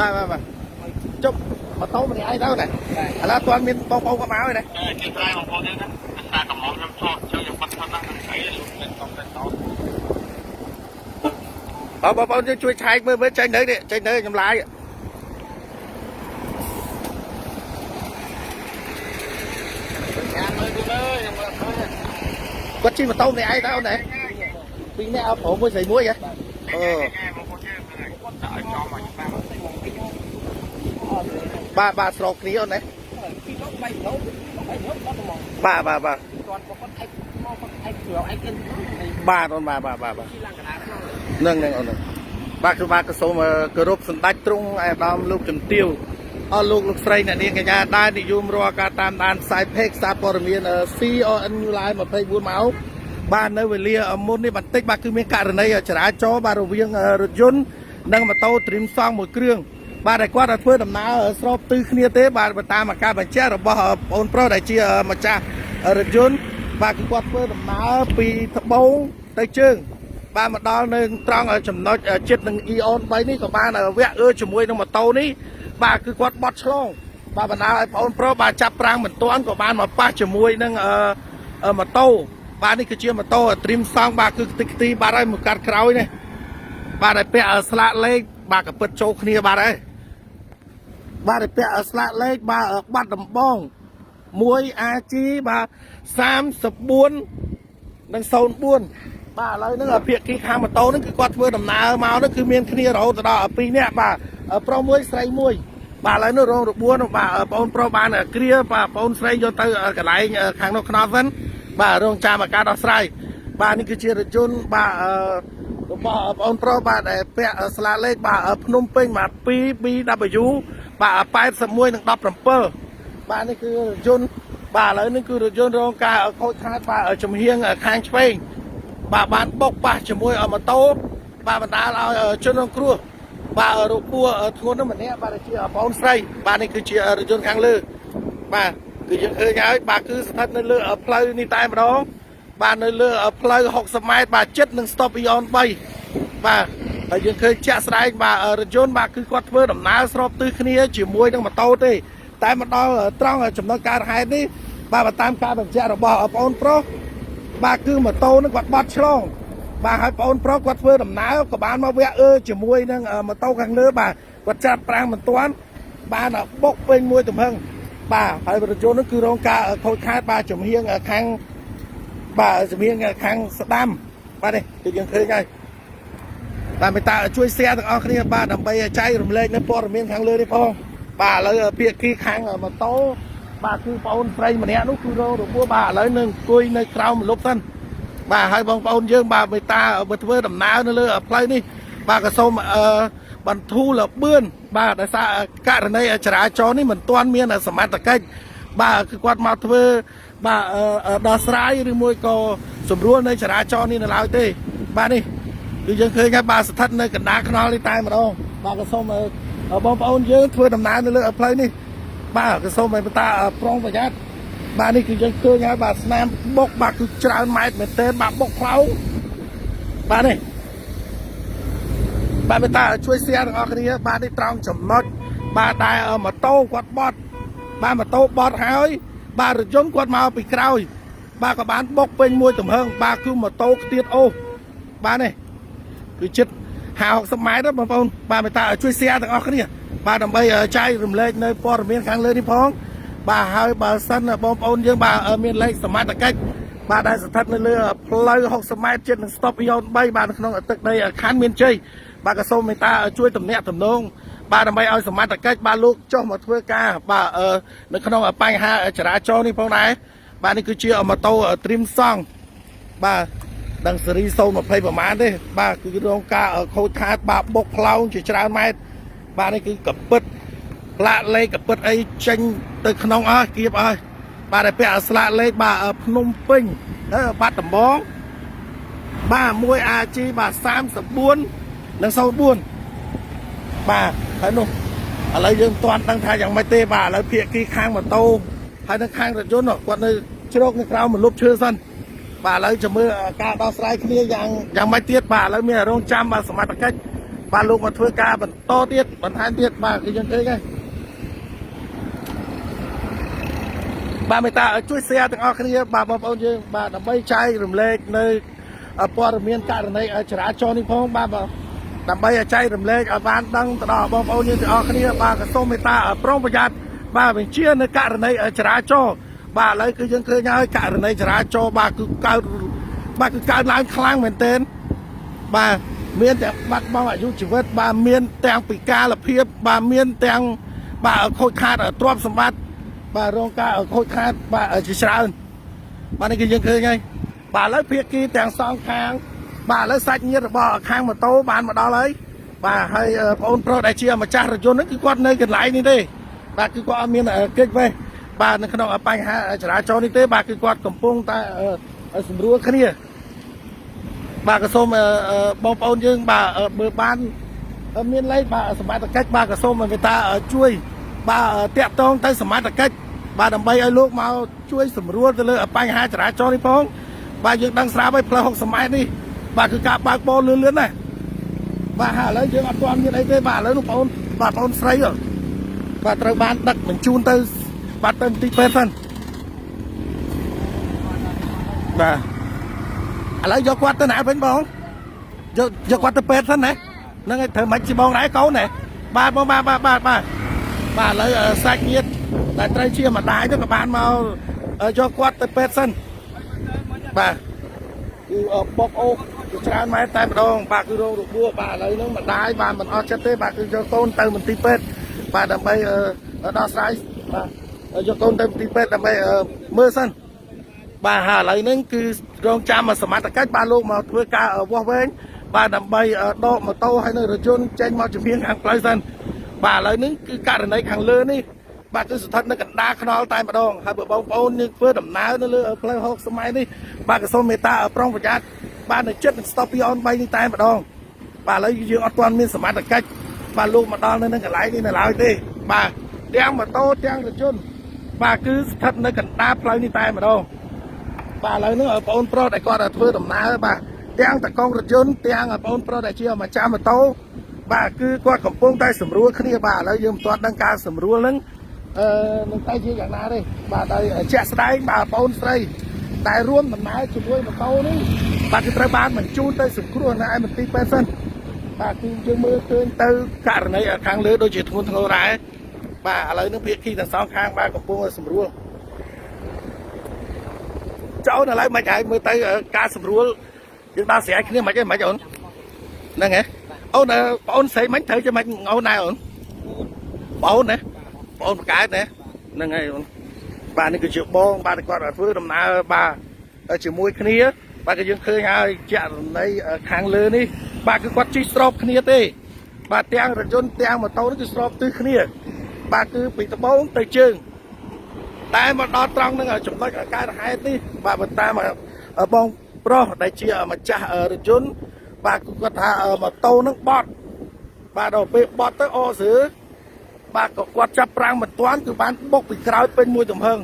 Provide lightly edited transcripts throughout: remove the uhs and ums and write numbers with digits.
បាទបាទបាទជប់ម៉ូតូម្នាក់ឯងទៅណាឥឡូវអត់ទាន់មានបងប្អូនក៏មកទេណា ជាស្រ័យបងប្អូនយើងណាតែកំមុំខ្ញុំថតជើងខ្ញុំបាត់ថតណាស់អីលោកតែតតែត បងបងប្អូនយើងជួយឆែកមើលមើលចេញនៅនេះចេញនៅខ្ញុំឡាយ ញ៉ាំមើលទៅលើខ្ញុំមើលឃើញ គាត់ជិះម៉ូតូម្នាក់ឯងទៅអូនណាពីរនាក់អត់ប្រុសមួយស្រីមួយហ៎អឺ បងប្អូនយើងគាត់តែឲ្យចំឲ្យតាម បាទបាទស្របគ្នាអូនណា ពីរបីឡូបីឡូបាត់ហ្មង បាទបាទបាទ គាត់គាត់ឯកមកគាត់ឯកគ្រាប់ឯកកិន បាទអូនបាទបាទបាទបាទ ជីឡើងកណ្ដាលក្នុង នឹងនឹងអូននឹងបាទគឺបាទក៏សូមគោរពសម្ដេចទ្រង់ឯកឧត្តមលោកជំទាវអស់លោកលោកស្រីអ្នកនាងកញ្ញាដែលនិយមរាល់ការតាមដានផ្សាយពេកសារព័ត៌មាន CRN New Live 24ម៉ោងបាទនៅវេលាមុននេះបន្តិចបាទគឺមានករណីចរាចរណ៍បាទរវាងរថយន្តនិងម៉ូតូទ្រីមសង់មួយគ្រឿងបាទដែលគាត់ឲ្យធ្វើដំណើរស្របទិសគ្នាទេបាទបើតាមអាការបញ្ជាក់របស់បងប្រុសដែលជាម្ចាស់រថយន្តបាទគឺគាត់ធ្វើដំណើរពីត្បូងទៅជើង បាទមកដល់នៅត្រង់ចំណុចចិត្តនឹង Eon 3នេះក៏បានវគ្គអឺជាមួយនឹងម៉ូតូនេះបាទគឺគាត់បត់ឆ្លងបាទបណ្ដាលឲ្យបងប្រុសបាទចាប់ប្រាំងមិនទាន់ក៏បានមកប៉ះជាមួយនឹងអឺម៉ូតូបាទនេះគឺជាម៉ូតូត្រៀមសង់បាទគឺខ្ទេចខ្ទីបាទហើយមកកាត់ក្រោយនេះបាទឲ្យពាក់ស្លាកលេខបាទក៏ពិតចូលគ្នាបាទហើយបាទឲ្យពាក់ស្លាកលេខបាទបាត់ដំបង 1AG បាទ34និង04បាទឥឡូវហ្នឹងភាគីខាងម៉ូតូហ្នឹងគឺគាត់ធ្វើដំណើរមកហ្នឹងគឺមានគ្នារហូតដល់2នាក់បាទប្រុសមួយស្រីមួយបាទឥឡូវនោះរងរបួសបាទបងប្រុសបានគ្រាបាទបងស្រីយកទៅកន្លែងខាងនោះខ្នល់សិនបាទរងចាំអាការដោះស្រាយបាទនេះគឺជារថយន្តបាទរបស់បងប្រុសបាទដែលពាក់ស្លាកលេខបាទភ្នំពេញបាទ 2BW បាទ81និង17បាទនេះគឺរថយន្តបាទឥឡូវនេះគឺរថយន្តរងការខូចខាតបាទចំហៀងខាងឆ្វេង បាទបានបុកប៉ះជាមួយម៉ូតូបាទបណ្ដាលឲ្យជនរងគ្រោះបាទរបួសធ្ងន់នោះម្នាក់បាទជាបងស្រីបាទនេះគឺជារថយន្តខាងលើបាទគឺយើងឃើញហើយបាទគឺស្ថិតនៅលើផ្លូវនេះតែម្ដងបាទនៅលើផ្លូវ60ម៉ែត្របាទចិត្តនឹង stop Eon 3បាទហើយយើងឃើញជាក់ស្ដែងបាទរថយន្តបាទគឺគាត់ធ្វើដំណើរស្របទិសគ្នាជាមួយនឹងម៉ូតូទេតែមកដល់ត្រង់ចំណុចកើតហេតុនេះបាទតាមការបញ្ជាក់របស់បងប្រុស បាទគឺម៉ូតូនឹងគាត់បត់ឆ្លងបាទហើយបងប្រុសគាត់ធ្វើដំណើរក៏បានមកវគ្គអឺជាមួយនឹងម៉ូតូខាងលើបាទគាត់ចាប់ប្រាំងមិនទាន់បានបុកពេញមួយទំហឹងបាទហើយរថយន្តនឹងគឺរងការខូចខាតបាទចំហៀងខាងបាទចំហៀងខាងស្ដាំបាទនេះគឺយើងឃើញហើយបាទមេត្តាជួយ share ទាំងអស់គ្នាបាទដើម្បីចែករំលែកនៅព័ត៌មានខាងលើនេះផងបាទឥឡូវភាគីខាងម៉ូតូបាទគឺបងស្រីម្នាក់នោះគឺរងរបួសបាទឥឡូវនឹងអង្គុយនៅក្រោមម្លប់សិនបាទហើយបងប្អូនយើងបាទមេត្តាបើធ្វើដំណើរនៅលើផ្លូវនេះបាទក៏សូមអឺបន្ធូរលបឿនបាទដោយសារករណីចរាចរណ៍នេះមិនទាន់មានសមត្ថកិច្ចបាទគឺគាត់មកធ្វើបាទដោះស្រាយឬមួយក៏សម្រួលនៅចរាចរណ៍នេះនៅឡើយទេបាទនេះគឺយើងឃើញថាបាទស្ថិតនៅកណ្ដាលខ្នល់នេះតែម្ដងបាទក៏សូមបងប្អូនយើងធ្វើដំណើរនៅលើផ្លូវនេះបាទក៏សូមឲ្យបន្តប្រុងប្រយ័ត្នបាទនេះគឺយើងឃើញហើយបាទស្នាមបុកបាទគឺច្រើនម៉ែត្រមែនទែនបាទបុកផ្លោងបាទនេះបាទមេត្តាជួយ share ទាំងអស់គ្នាបាទនេះត្រង់ចំណុចបាទដែលម៉ូតូគាត់បត់បាទម៉ូតូបត់ហើយបាទរថយន្តគាត់មកពីក្រោយបាទក៏បានបុកពេញមួយទំហឹងបាទគឺម៉ូតូខ្ទាតអូសបាទនេះគឺជិត50 60ម៉ែត្របងប្អូនបាទមេត្តាជួយ share ទាំងអស់គ្នាបាទដើម្បីចែករំលែកនៅព័ត៌មានខាងលើនេះផងបាទហើយបើសិនបងប្អូនយើងបាទមានលេខសមត្ថកិច្ចបាទដែលស្ថិតនៅលើផ្លូវ60ម៉ែត្រជិតនឹង stop Eon 3បាទនៅក្នុងទឹកដីខណ្ឌមានជ័យបាទក៏សូមមេត្តាជួយតំណាក់តំណងបាទដើម្បីឲ្យសមត្ថកិច្ចបាទលោកចុះមកធ្វើការបាទនៅក្នុងបញ្ហាចរាចរណ៍នេះផងដែរបាទនេះគឺជាម៉ូតូត្រៀមសង់បាទដឹងសេរី020ប្រហែលទេបាទគឺរងការខូចខាតបាទបុកផ្លោងជាច្រើនម៉ែត្របាទនេះគឺកពិតផ្លាកលេខកពិតអីចេញទៅក្នុងអស់គៀបអស់បាទតែពាក់ស្លាកលេខបាទភ្នំពេញបាត់ដំបងបាទ 1AG បាទ34និង04បាទហើយនោះឥឡូវយើងមិនទាន់ដឹងថាយ៉ាងម៉េចទេបាទឥឡូវភាគីខាងម៉ូតូហើយនៅខាងរថយន្តគាត់នៅជ្រកនៅក្រោមម្លប់ឈើសិនបាទឥឡូវចាំមើលការដោះស្រាយគ្នាយ៉ាងយ៉ាងម៉េចទៀតបាទឥឡូវមានរងចាំបាទសមត្ថកិច្ច បាទលោកមកធ្វើការបន្តទៀតបន្ថែមទៀតបាទគឺយើងឃើញហើយបាទមេត្តាជួយ share ទាំងអស់គ្នាបាទបងប្អូនយើងបាទដើម្បីចែករំលែកនៅព័ត៌មានករណីចរាចរណ៍នេះផងបាទបាទដើម្បីឲ្យចែករំលែកឲ្យបានដឹងទៅដល់បងប្អូនយើងទាំងអស់គ្នាបាទក៏សូមមេត្តាប្រុងប្រយ័ត្នបាទបញ្ជានៅករណីចរាចរណ៍បាទឥឡូវគឺយើងឃើញហើយករណីចរាចរណ៍បាទគឺកើតបាទគឺកើតឡើងខ្លាំងមែនទែន បាទមានទាំងបាត់បង់អាយុជីវិតបាទមានទាំងពិការភាពបាទមានទាំងបាទខូចខាតទ្រព្យសម្បត្តិបាទរងការខូចខាតបាទជាច្រើនបាទនេះគឺយើងឃើញហើយបាទឥឡូវភាគីទាំងសងខាង បាទឥឡូវសាច់ញាតិរបស់ខាងម៉ូតូបានមកដល់ហើយបាទហើយបងអូនប្រុសដែលជាម្ចាស់រថយន្តហ្នឹងគឺគាត់នៅកន្លែងនេះទេបាទគឺគាត់អត់មានគេចវេះបាទនៅក្នុងបញ្ហាចរាចរណ៍នេះទេបាទគឺគាត់កំពុងតែសម្រួលគ្នា បាទក៏សូមបងប្អូនយើងបាទបើបានមានលេខបាទសមត្ថកិច្ចបាទក៏សូមមេត្តាជួយបាទតាក់ទងទៅសមត្ថកិច្ចបាទដើម្បីឲ្យលោកមកជួយសម្រួលទៅលើបញ្ហាចរាចរណ៍នេះផងបាទយើងដឹងស្រាប់ហើយផ្លូវ60ម៉ែត្រនេះបាទគឺការបើកបរលឿនលឿនណាស់បាទហើយឥឡូវយើងអត់ទាន់មានអីទេបាទឥឡូវនោះបងបាទបងស្រីបាទត្រូវបានដឹកបញ្ជូនទៅបាទទៅមន្ទីរពេទ្យសិនបាទ ឥឡូវយកគាត់ទៅណាវិញបងយកយកគាត់ទៅពេទ្យសិនណាហ្នឹងហើយធ្វើមិនជាបងដែរកូនណាបាទបងបាទបាទបាទបាទបាទឥឡូវសាច់ញាតិដែលត្រូវជាម្ដាយទៅក៏បានមកយកគាត់ទៅពេទ្យសិនបាទគឺបុកអូជាច្រើនម៉ែត្រតែម្ដងបាទគឺរងរបួសបាទឥឡូវហ្នឹងម្ដាយបាទមិនអស់ចិត្តទេបាទគឺយកកូនទៅមន្ទីរពេទ្យបាទដើម្បីដោះស្រាយបាទយកកូនទៅមន្ទីរពេទ្យដើម្បីមើលសិន បាទហើយឥឡូវហ្នឹងគឺរងចាំសមត្ថកិច្ចបាទលោកមកធ្វើការវាស់វែងបាទដើម្បីដកម៉ូតូហើយនៅរថយន្តចេញមកជំនាញខាងផ្លូវសិនបាទឥឡូវហ្នឹងគឺករណីខាងលើនេះបាទគឺស្ថិតនៅកណ្ដាលខ្នល់តែម្ដងហើយបើបងប្អូនយើងធ្វើដំណើរនៅលើផ្លូវ60ម៉ែត្រនេះបាទក៏សូមមេត្តាប្រុងប្រយ័ត្នបាទនៅចិត្តនឹង stop ពីអូន3នេះតែម្ដងបាទឥឡូវយើងអត់ទាន់មានសមត្ថកិច្ចបាទលោកមកដល់នៅនឹងកន្លែងនេះនៅឡើយទេបាទទាំងម៉ូតូទាំងរថយន្តបាទគឺស្ថិតនៅកណ្ដាលផ្លូវនេះតែម្ដង បាទឥឡូវហ្នឹងបងប្អូនប្រុសដែលគាត់ធ្វើដំណើរបាទទាំងតកងរថយន្តទាំងបងប្អូនប្រុសដែលជាម្ចាស់ម៉ូតូបាទគឺគាត់កំពុងតែសម្រួលគ្នាបាទឥឡូវយើងមិនទាន់ដឹងការសម្រួលហ្នឹងអឺនឹងតែជាយ៉ាងណាទេបាទដោយជាក់ស្ដែងបាទបងប្អូនស្រីដែលរួមដំណើរជាមួយម៉ូតូនេះបាទគឺត្រូវបានបញ្ជូនទៅសង្គ្រោះនៅឯមន្ទីរពេទ្យសិនបាទគឺយើងមើលឃើញទៅករណីខាងលើដូចជាធ្ងន់ធ្ងរដែរបាទឥឡូវនេះភាគីទាំងសងខាងបាទកំពុងតែសម្រួល ចៅអូនឥឡូវមិនហើយមើលទៅការសម្រួលយើងដល់ស្រែកគ្នាមិនហីមិនអូនហ្នឹងហ៎អូនបងអូនស្រីមិនត្រូវចាំមិនអូនដែរអូនបងអូនណាបងអូនបកើតណាហ្នឹងហើយអូនបាទនេះគឺជាបងបាទគាត់ធ្វើដំណើរបាទជាមួយគ្នាបាទគឺយើងឃើញហើយជាករណីខាងលើនេះបាទគឺគាត់ជិះស្របគ្នាទេបាទទាំងរថយន្តទាំងម៉ូតូនេះគឺស្របទិសគ្នាបាទគឺពីត្បូងទៅជើង តែមកដល់ត្រង់ហ្នឹងចំណុចកើតហេតុនេះបាទបើតាមបងប្រុសដែលជាម្ចាស់រថយន្តបាទគឺគាត់ថាម៉ូតូហ្នឹងបត់បាទដល់ពេលបត់ទៅអស្រឿបាទក៏គាត់ចាប់ប្រាំងមិនទាន់គឺបានបុកពីក្រោយពេញមួយទំហឹង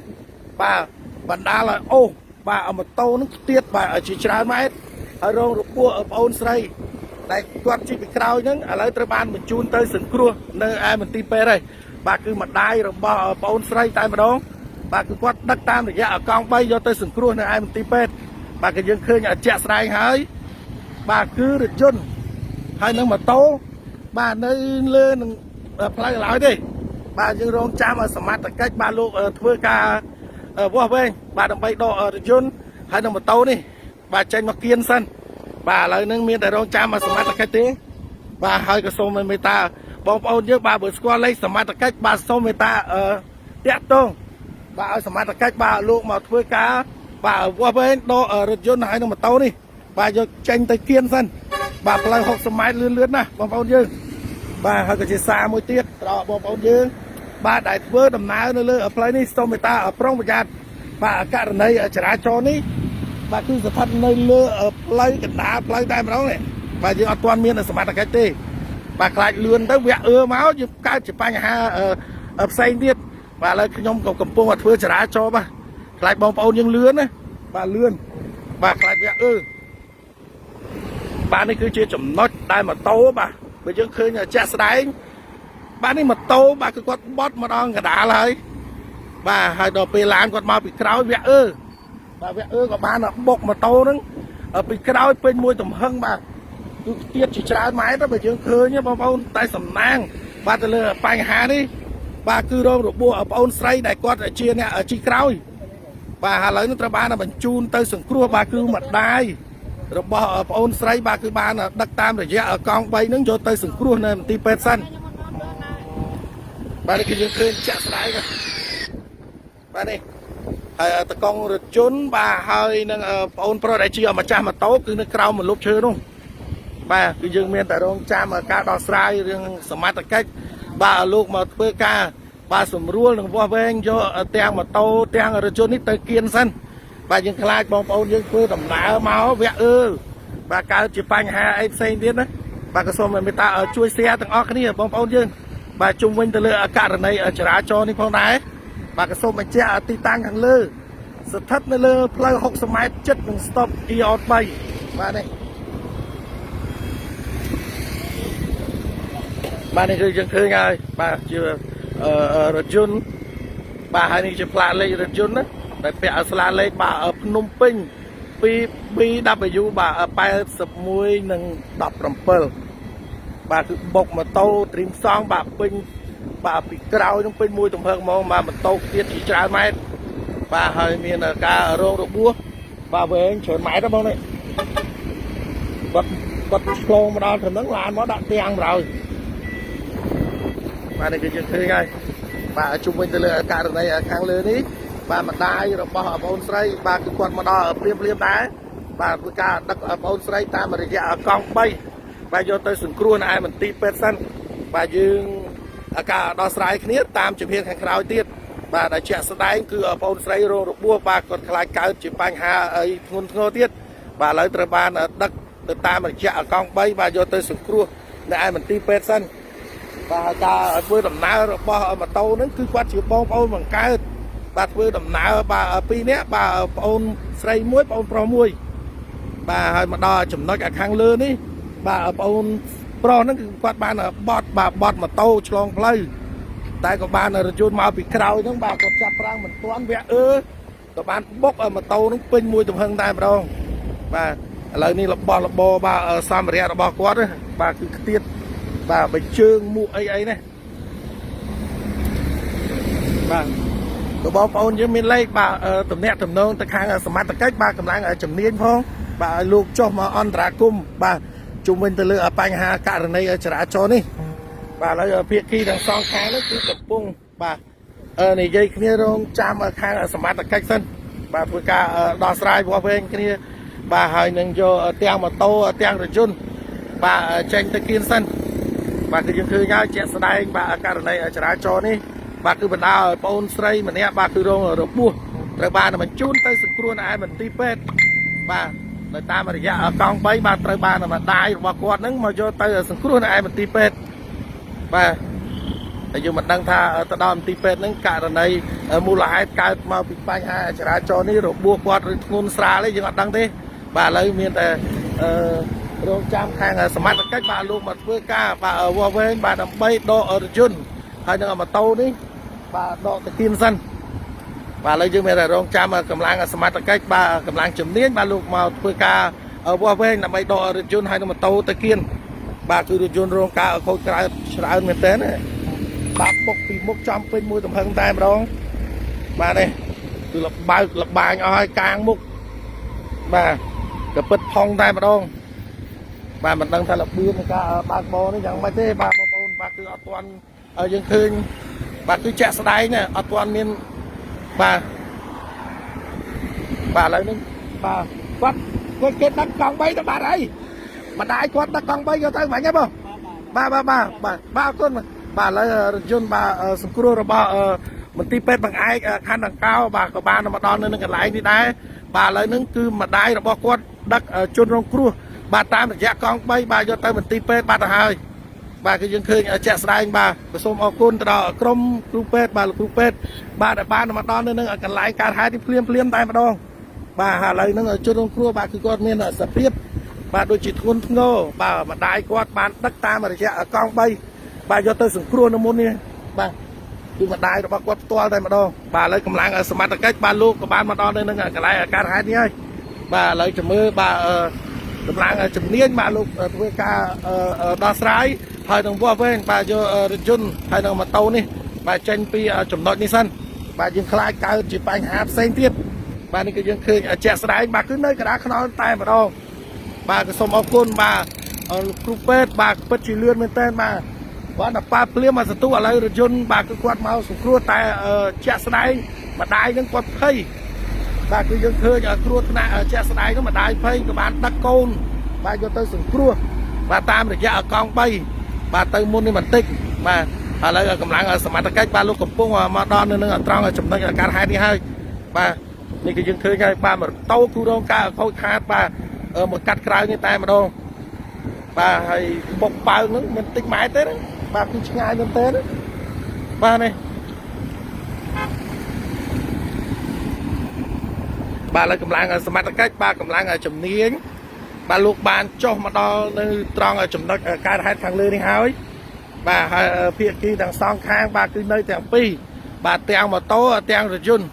បាទបណ្ដាលឲ្យអូសបាទម៉ូតូហ្នឹងខ្ទាតបាទជាច្រើនម៉ែត្រហើយរងរបួសប្អូនស្រីដែលគាត់ជិះពីក្រោយហ្នឹងឥឡូវត្រូវបានបញ្ជូនទៅសង្គ្រោះនៅឯមន្ទីរពេទ្យហើយបាទគឺម្ដាយរបស់ប្អូនស្រីតែម្ដង បាទគឺគាត់ដឹកតាមរយៈកង់3យកទៅសង្គ្រោះនៅឯមន្ទីរពេទ្យបាទគឺយើងឃើញជាក់ស្ដែងហើយបាទគឺរថយន្តហើយនឹងម៉ូតូបាទនៅលើនឹងផ្លូវឡើយទេបាទយើងរងចាំឲ្យសមត្ថកិច្ចបាទលោកធ្វើការវាស់វែងបាទដើម្បីដករថយន្តហើយនឹងម៉ូតូនេះបាទចេញមកគៀនសិនបាទឥឡូវហ្នឹងមានតែរងចាំឲ្យសមត្ថកិច្ចទេបាទហើយក៏សូមឲ្យមេត្តាបងប្អូនយើងបាទបើស្គាល់លេខសមត្ថកិច្ចបាទសូមមេត្តាតាក់ទង បាទឲ្យសមត្ថកិច្ចបាទលោកមកធ្វើការបាទវាស់វែងដករថយន្តហើយនឹងម៉ូតូនេះបាទយកចេញទៅគៀនសិនបាទផ្លូវ60ម៉ែត្រលឿនលឿនណាស់បងប្អូនយើងបាទហើយក៏ជាសារមួយទៀតដល់បងប្អូនយើងបាទដែលធ្វើដំណើរនៅលើផ្លូវនេះសូមមេត្តាប្រុងប្រយ័ត្នបាទករណីចរាចរណ៍នេះបាទគឺស្ថិតនៅលើផ្លូវកណ្ដាលផ្លូវតែម្ដងនេះបាទយើងអត់ទាន់មានសមត្ថកិច្ចទេបាទខ្លាចលឿនទៅវគ្គអឺមកយើងកើតជាបញ្ហាផ្សេងទៀត បាទឥឡូវខ្ញុំក៏កំពុងតែធ្វើចរាចរណ៍បាទខ្លាចបងប្អូនយើងលឿនណាបាទលឿនបាទខ្លាចវាអឺបាទនេះគឺជាចំណុចដែលម៉ូតូបាទ បើយើងឃើញជាក់ស្ដែងបាទនេះម៉ូតូបាទគឺគាត់បត់មកដល់កណ្ដាលហើយបាទហើយដល់ពេលឡានគាត់មកពីក្រោយវគ្គអឺបាទវគ្គអឺក៏បានបុកម៉ូតូហ្នឹងពីក្រោយពេញមួយទំហឹងបាទគឺទៀតជាច្រើនម៉ែត្របើយើងឃើញបងប្អូនតែសំណាងបាទទៅលើបញ្ហានេះបាទគឺរងរបួសបងអូនស្រីដែលគាត់ជាអ្នកជិះក្រោយបាទឥឡូវនេះត្រូវបានបញ្ជូនទៅសង្គ្រោះបាទគឺម្ដាយរបស់ប្អូនស្រីបាទគឺបានដឹកតាមរយៈកង់3ហ្នឹងយកទៅសង្គ្រោះនៅមន្ទីរពេទ្យសិនបាទនេះគឺយើងឃើញចាក់ស្ដែងបាទនេះហើយតកង់រថយន្តបាទហើយនឹងប្អូនប្រុសដែលជាម្ចាស់ម៉ូតូគឺនៅក្រោមម្លប់ឈើនោះបាទគឺយើងមានតែរងចាំការដោះស្រាយរឿងសមត្ថកិច្ចបាទលោកមកធ្វើការបាទសម្រួលនឹងវាស់វែងយកទាំងម៉ូតូទាំងរថយន្តនេះទៅគៀនសិនបាទយើងខ្លាចបងប្អូនយើងធ្វើដំណើរមកវគ្គអឺបាទកើតជាបញ្ហាអីផ្សេងទៀតណាបាទក៏សូមមេត្តាជួយ share ទាំងអស់គ្នាបងប្អូនយើងបាទជុំវិញទៅលើករណីចរាចរណ៍នេះផងដែរបាទក៏សូមបញ្ជាក់ទីតាំងខាងលើស្ថិតនៅលើផ្លូវ60ម៉ែត្រចិត្តនឹង stop EO 3បាទនេះបាទនេះគឺយើងឃើញហើយបាទជារថយន្តបាទហើយនេះជាផ្លាកលេខរថយន្តណាដែលពាក់ឲ្យស្លាកលេខបាទភ្នំពេញ 2BW បាទ81និង17បាទគឺបុកម៉ូតូត្រៀមសង់បាទពេញបាទពីក្រោយនឹងពេញមួយទំហឹងហ្មងបាទម៉ូតូទៀតជាច្រើនម៉ែត្របាទហើយមានការរងរបួសបាទវែងច្រើនម៉ែត្រហ្នឹងបងនេះគាត់គាត់ឆ្លងមកដល់ត្រឹមហ្នឹងឡានមកដាក់ទាំងបណ្ដោយបាទនេះគឺយើងឃើញហើយបាទជុំវិញទៅលើករណីខាងលើនេះបាទម្ដាយរបស់បងស្រីបាទគឺគាត់មកដល់ព្រាមព្រាមដែរបាទធ្វើការដឹកបងស្រីតាមរយៈកង់3បាទយកទៅសង្គ្រោះនៅឯមន្ទីរពេទ្យសិនបាទយើងការដោះស្រាយគ្នាតាមជំហានខាងក្រោយទៀតបាទដែលជាក់ស្ដែងគឺបងស្រីរងរបួសបាទគាត់ខ្លាចកើតជាបញ្ហាអីធ្ងន់ធ្ងរទៀតបាទឥឡូវត្រូវបានដឹកទៅតាមរយៈកង់3បាទយកទៅសង្គ្រោះនៅឯមន្ទីរពេទ្យសិនបាទការធ្វើដំណើររបស់ម៉ូតូហ្នឹងគឺគាត់ជាបងប្អូនបង្កើតបាទធ្វើដំណើរបាទពីរនាក់បាទប្អូនស្រីមួយប្អូនប្រុសមួយបាទហើយមកដល់ចំណុចខាងលើនេះបាទប្អូនប្រុសហ្នឹងគឺគាត់បានបត់បាទបត់ម៉ូតូឆ្លងផ្លូវតែក៏បានរថយន្តមកពីក្រោយហ្នឹងបាទគាត់ចាប់ប្រាំងមិនទាន់វគ្គអឺក៏បានបុកម៉ូតូហ្នឹងពេញមួយទំហឹងតែម្ដងបាទឥឡូវនេះរបស់របរបាទសម្ភារៈរបស់គាត់បាទគឺខ្ទៀតបាទបើជើងមួកអីអីនេះបាទបើបងប្អូនយើងមានលេខបាទតំណាក់តំណងទៅខាងសមត្ថកិច្ចបាទកម្លាំងជំនាញផងបាទឲ្យលោកចុះមកអន្តរាគមន៍បាទជុំវិញទៅលើបញ្ហាករណីចរាចរណ៍នេះបាទឥឡូវភាគីទាំងសងខាងនេះគឺកំពុងបាទនិយាយគ្នារងចាំខាងសមត្ថកិច្ចសិនបាទធ្វើការដោះស្រាយវាស់វែងគ្នាបាទហើយនឹងយកទាំងម៉ូតូទាំងរថយន្តបាទចេញទៅគៀនសិនបាទគឺយើងឃើញហើយជាក់ស្ដែងបាទករណីចរាចរណ៍នេះបាទគឺបណ្ដាលឲ្យប្អូនស្រីម្នាក់បាទគឺរងរបួសត្រូវបានបញ្ជូនទៅសង្គ្រោះនៅឯមន្ទីរពេទ្យបាទនៅតាមរយៈកង់3បាទត្រូវបានម្ដាយរបស់គាត់នឹងមកយកទៅសង្គ្រោះនៅឯមន្ទីរពេទ្យបាទតែយើងមិនដឹងថាទៅដល់មន្ទីរពេទ្យហ្នឹងករណីមូលហេតុកើតមកពីបញ្ហាចរាចរណ៍នេះរបួសគាត់ឬធ្ងន់ស្រាលទេយើងអត់ដឹងទេបាទឥឡូវមានតែអឺរងចាំខាងសមត្ថកិច្ចបាទលោកមកធ្វើការបាទវាស់វែងបាទដើម្បីដករថយន្តហើយនឹងម៉ូតូនេះបាទដកទៅគៀនសិនបាទឥឡូវយើងមានតែរងចាំកម្លាំងសមត្ថកិច្ចបាទកម្លាំងជំនាញបាទលោកមកធ្វើការវាស់វែងដើម្បីដករថយន្តហើយនឹងម៉ូតូទៅគៀនបាទគឺរថយន្តរងការខូចក្រៅច្រើនមែនទែនណាបាទបុកពីមុខចំពេញមួយទំហឹងតែម្ដងបាទនេះគឺលបើកលបាញអស់ហើយកាងមុខបាទកពិតផុងតែម្ដងបាទមិនដឹងថារបៀបនៃការបើកបរនេះយ៉ាងម៉េចទេបាទបងប្អូនបាទគឺអត់ទាន់យើងឃើញបាទគឺជាក់ស្ដែងណាអត់ទាន់មានបាទបាទឥឡូវនេះបាទគាត់គាត់គេដឹកកង់3ទៅបាត់ហើយម្ដាយគាត់ដឹកកង់3យកទៅបាញ់ហ៎បងបាទបាទបាទបាទបាទអរគុណបាទឥឡូវរថយន្តបាទសង្គ្រោះរបស់មន្ទីរពេទ្យបង្អែកខណ្ឌដង្កោបាទក៏បានមកដល់នៅនឹងកន្លែងនេះដែរបាទឥឡូវហ្នឹងគឺម្ដាយរបស់គាត់ដឹកជនរងគ្រោះបាទតាមរយៈកង់3បាទយកទៅមន្ទីរពេទ្យបាត់ទៅហើយបាទគឺយើងឃើញជាក់ស្ដែងបាទក៏សូមអរគុណទៅដល់ក្រុមគ្រូពេទ្យបាទលោកគ្រូពេទ្យបាទដែលបានមកដល់នៅនឹងកន្លែងកើតហេតុនេះភ្លាមភ្លាមតែម្ដងបាទហើយឥឡូវហ្នឹងជនរងគ្រោះបាទគឺគាត់មានសភាព បាទដូចជាធ្ងន់ធ្ងរបាទម្ដាយគាត់បានដឹកតាមរយៈកង់3បាទយកទៅសង្គ្រោះនៅមុននេះបាទគឺម្ដាយរបស់គាត់ផ្ទាល់តែម្ដងបាទឥឡូវកម្លាំងសមត្ថកិច្ចបាទលោកក៏បានមកដល់នៅនឹងកន្លែងកើតហេតុនេះហើយបាទឥឡូវជំរឿបាទកម្លាំងជំនាញបាទលោកធ្វើការដោះស្រាយហើយនឹងវាស់វែងបាទយករថយន្តហើយនឹងម៉ូតូនេះបាទចេញពីចំណុចនេះសិនបាទយើងខ្លាចកើតជាបញ្ហាផ្សេងទៀតបាទនេះគឺយើងឃើញជាក់ស្ដែងបាទគឺនៅកណ្ដាលខ្នល់តែម្ដង បាទក៏សូមអរគុណបាទលោកគ្រូពេទ្យបាទពិតជាលឿនមែនតើបាទគាត់តែប៉ាភ្លាមមកសន្ទុះឥឡូវរថយន្តបាទគឺគាត់មកសង្គ្រោះតែជាក់ស្ដែងម្ដាយនឹងគាត់ភ័យបាទគឺយើងឃើញគ្រោះថ្នាក់ជាក់ស្ដែងនោះម្ដាយភ័យក៏បានដឹកកូនបាទយកទៅសង្គ្រោះបាទតាមរយៈកង់3បាទទៅមុននេះបន្តិចបាទឥឡូវកម្លាំងសមត្ថកិច្ចបាទលោកកំពុងមកដល់នៅនឹងត្រង់ចំណុចការហេតុនេះហើយបាទនេះគឺយើងឃើញហើយបាទម៉ូតូគូរងការខូចខាតបាទមកកាត់ក្រៅនេះតែម្ដងបាទហើយបុកប៉ើងហ្នឹងមិនតិចម៉ែត្រទេណាបាទគឺឆ្ងាយមែនទេណាបាទនេះបាទឥឡូវកម្លាំងសមត្ថកិច្ចបាទកម្លាំងជំនាញបាទលោកបានចុះមកដល់នៅត្រង់ចំណុចកើតហេតុខាងលើនេះហើយបាទហើយភាគីទាំងសងខាងបាទគឺនៅទាំងពីរបាទទាំងម៉ូតូទាំងរថយន្ត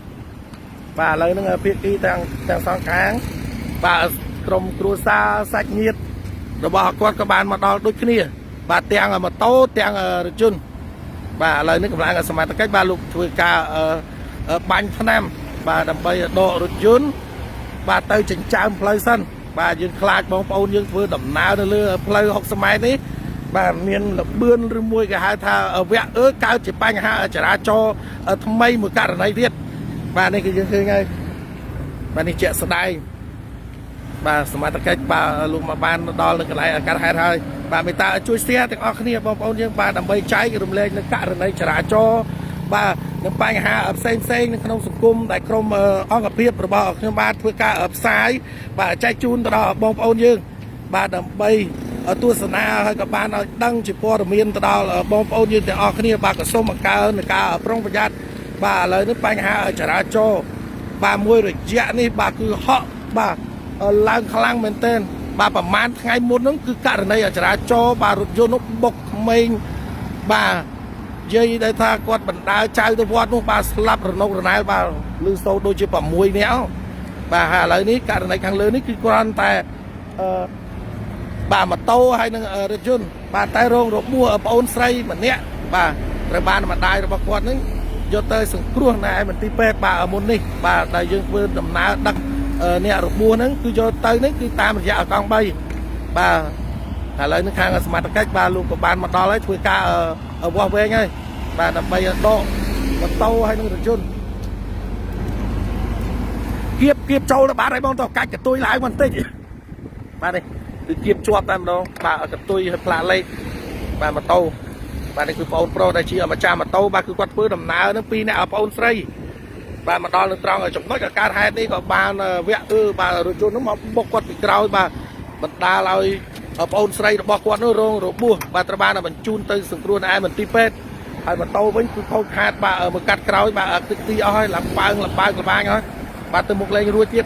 បាទឥឡូវហ្នឹងភាគីទាំងសងខាងបាទក្រុមគ្រួសារសាច់ញាតិរបស់គាត់ក៏បានមកដល់ដូចគ្នាបាទទាំងម៉ូតូទាំងរថយន្តបាទឥឡូវនេះកម្លាំងសមត្ថកិច្ចបាទលោកធ្វើការបាញ់ថ្នាំបាទដើម្បីដករថយន្តបាទទៅចិញ្ចើមផ្លូវសិនបាទយើងខ្លាចបងប្អូនយើងធ្វើដំណើរនៅលើផ្លូវ60ម៉ែត្រនេះបាទមានលបឿនឬមួយគេហៅថាវគ្គអឺកើតជាបញ្ហាចរាចរណ៍ថ្មីមួយករណីទៀតបាទនេះគឺយើងឃើញហើយបាទនេះជាក់ស្ដែងបាទសមត្ថកិច្ចបាទលោកមកបានដល់នៅកន្លែងកើតហេតុហើយបាទមេត្តាជួយ share ទាំងអស់គ្នាបងប្អូនយើងបាទដើម្បីចែករំលែកនៅករណីចរាចរណ៍បាទនិងបញ្ហាផ្សេងផ្សេងនៅក្នុងសង្គមដែលក្រុមអង្គភាពរបស់ខ្ញុំបាទធ្វើការផ្សាយបាទចែកជូនទៅដល់បងប្អូនយើងបាទដើម្បីទស្សនាហើយក៏បានឲ្យដឹងជាព័ត៌មានទៅដល់បងប្អូនយើងទាំងអស់គ្នាបាទក៏សូមបង្កើនការប្រុងប្រយ័ត្នបាទឥឡូវនេះបញ្ហាចរាចរណ៍បាទមួយរយៈនេះបាទគឺហក់បាទឡើងខ្លាំងមែនទែនបាទប្រហែលថ្ងៃមុនហ្នឹងគឺករណីចរាចរណ៍បាទរថយន្តនោះបុកក្មេងបាទយាយដែលថាគាត់បណ្ដើចៅទៅវត្តនោះបាទស្លាប់រនុករណែលបាទឮសូរដូចជា6នាក់បាទហើយឥឡូវនេះករណីខាងលើនេះគឺគ្រាន់តែអឺបាទម៉ូតូហើយនឹងរថយន្តបាទតែរងរបួសប្អូនស្រីម្នាក់បាទត្រូវបានម្ដាយរបស់គាត់នឹងយកទៅសង្គ្រោះនៅឯមន្ទីរពេទ្យបាទមុននេះបាទដែលយើងធ្វើដំណើរដឹកអ្នករបួសហ្នឹងគឺយកទៅហ្នឹងគឺតាមរយៈកង់3បាទឥឡូវនេះខាងសមត្ថកិច្ចបាទលោកក៏បានមកដល់ហើយធ្វើការវាស់វែងហើយបាទដើម្បីដកម៉ូតូហើយនឹងរថយន្តគៀបគៀបចូលទៅបាទហើយបងតោះកាច់កតុយឡើងបន្តិចបាទនេះគឺគៀបជាប់តែម្ដងបាទកតុយឲ្យផ្លាកលេខបាទម៉ូតូបាទនេះគឺបងប្រុសដែលជាម្ចាស់ម៉ូតូបាទគឺគាត់ធ្វើដំណើរនឹងពីរអ្នកបងអូនស្រីបាទមកដល់នៅត្រង់ចំណុចកើតហេតុនេះក៏បានវគ្គអឺបាទរថយន្តនោះមកបុកគាត់ពីក្រោយបាទបណ្ដាលឲ្យបងអូនស្រីរបស់គាត់នោះរងរបួសបាទត្រូវបានបញ្ជូនទៅសង្គ្រោះនៅឯមន្ទីរពេទ្យហើយម៉ូតូវិញគឺខូចខាតបាទមកកាត់ក្រោយបាទទឹកទីអស់ហើយឡើងប៉ើងលបើកលបាញហើយបាទទៅមុខលេងរួចទៀត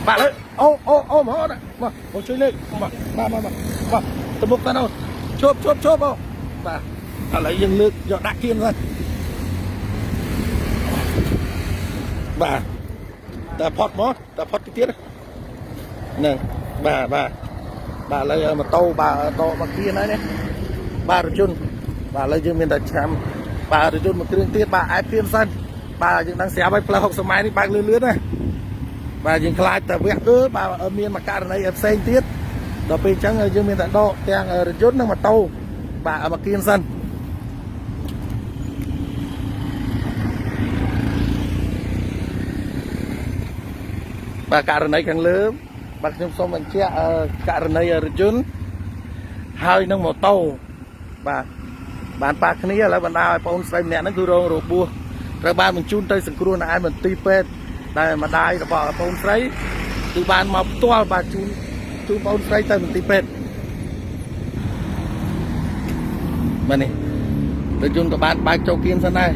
បាទលើអូអូអូមកមកមកជួយលើកបាទបាទបាទបាទទៅមុខទៅនោះជប់ជប់ជប់អូបាទឥឡូវយើងលើកយកដាក់គៀនសិនបាទតែផុតមកតែផុតទៅទៀតហ្នឹងបាទបាទបាទឥឡូវម៉ូតូបាទដកមកគៀនហើយនេះបាទរថយន្តបាទឥឡូវយើងមានតែឆ្នាំបាទរថយន្តមួយគ្រឿងទៀតបាទអែបគៀនសិនបាទយើងដឹងស្រាប់ហើយផ្លូវ60ម៉ែត្រនេះបើកលឿនលឿនណាបាទយើងខ្លាចតែវគ្គអឺបាទមានមួយករណីផ្សេងទៀតដល់ពេលអញ្ចឹងយើងមានតែដកទាំងរថយន្តនិងម៉ូតូបាទមកគៀនសិនបាទករណីខាងលើបាទខ្ញុំសូមបញ្ជាក់ករណីរថយន្តហើយនឹងម៉ូតូបាទបានប៉ះគ្នាឥឡូវបណ្ដាឲ្យបងស្រីម្នាក់ហ្នឹងគឺរងរបួសត្រូវបានបញ្ជូនទៅសង្គ្រោះនៅឯមន្ទីរពេទ្យដែលម្ដាយរបស់បងស្រីគឺបានមកផ្ទាល់បាទជូនជូនបងស្រីទៅមន្ទីរពេទ្យបាទនេះរថយន្តក៏បានបើកចូលគៀនសិនដែរ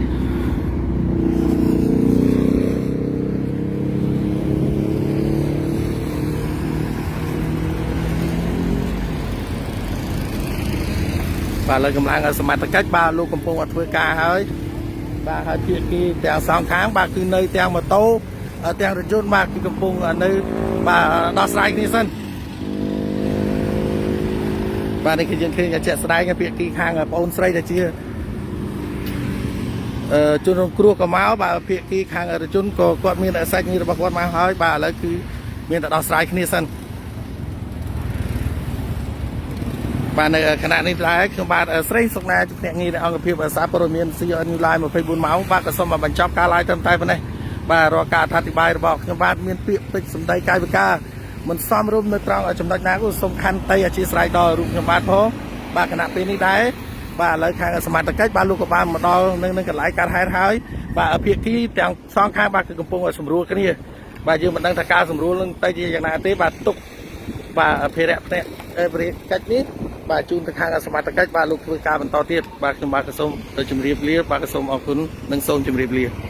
បាទឥឡូវកម្លាំងសមត្ថកិច្ចបាទលោកកំពុងតែធ្វើការហើយបាទហើយភាគីទាំងសងខាងបាទគឺនៅទាំងម៉ូតូទាំងរថយន្តបាទគឺកំពុងនៅបាទដោះស្រាយគ្នាសិនបាទនេះគឺយើងឃើញជាក់ស្ដែងភាគីខាងប្អូនស្រីដែលជាអឺជនរងគ្រោះក៏មកបាទភាគីខាងរថយន្តក៏គាត់មានសាច់ញាតិរបស់គាត់មកហើយបាទឥឡូវគឺមានតែដោះស្រាយគ្នាសិន បាទនៅខណៈនេះដែរខ្ញុំបាទស្រីសុកណាជាភ្នាក់ងារនៃអង្គភាពសារព័ត៌មាន CN New Live 24ម៉ោងបាទក៏សូមបញ្ចប់ការ live ត្រឹមតែប៉ុណ្ណេះបាទរាល់ការអធិប្បាយរបស់ខ្ញុំបាទមានពាក្យពេចន៍សម្ដីកាយវិការមិនសមរម្យនៅត្រង់ចំណុចណាក៏សូមខន្តីអធិស្ឋានដល់រូបខ្ញុំបាទផងបាទខណៈពេលនេះដែរបាទឥឡូវខាងសមត្ថកិច្ចបាទលោកក៏បានមកដល់នឹងនឹងកន្លែងកើតហេតុហើយបាទភាគីទាំងសងខាងបាទគឺកំពុងសម្រួលគ្នាបាទយើងមិនដឹងថាការសម្រួលនឹងទៅជាយ៉ាងណាទេបាទទុក បាទអភិរក្សផ្នែកអភិរក្សកិច្ចនេះបាទជូនទៅខាងសមត្ថកិច្ចបាទលោកធ្វើការបន្តទៀតបាទខ្ញុំបាទក៏សូមទៅជម្រាបលាបាទក៏សូមអរគុណនិងសូមជម្រាបលា។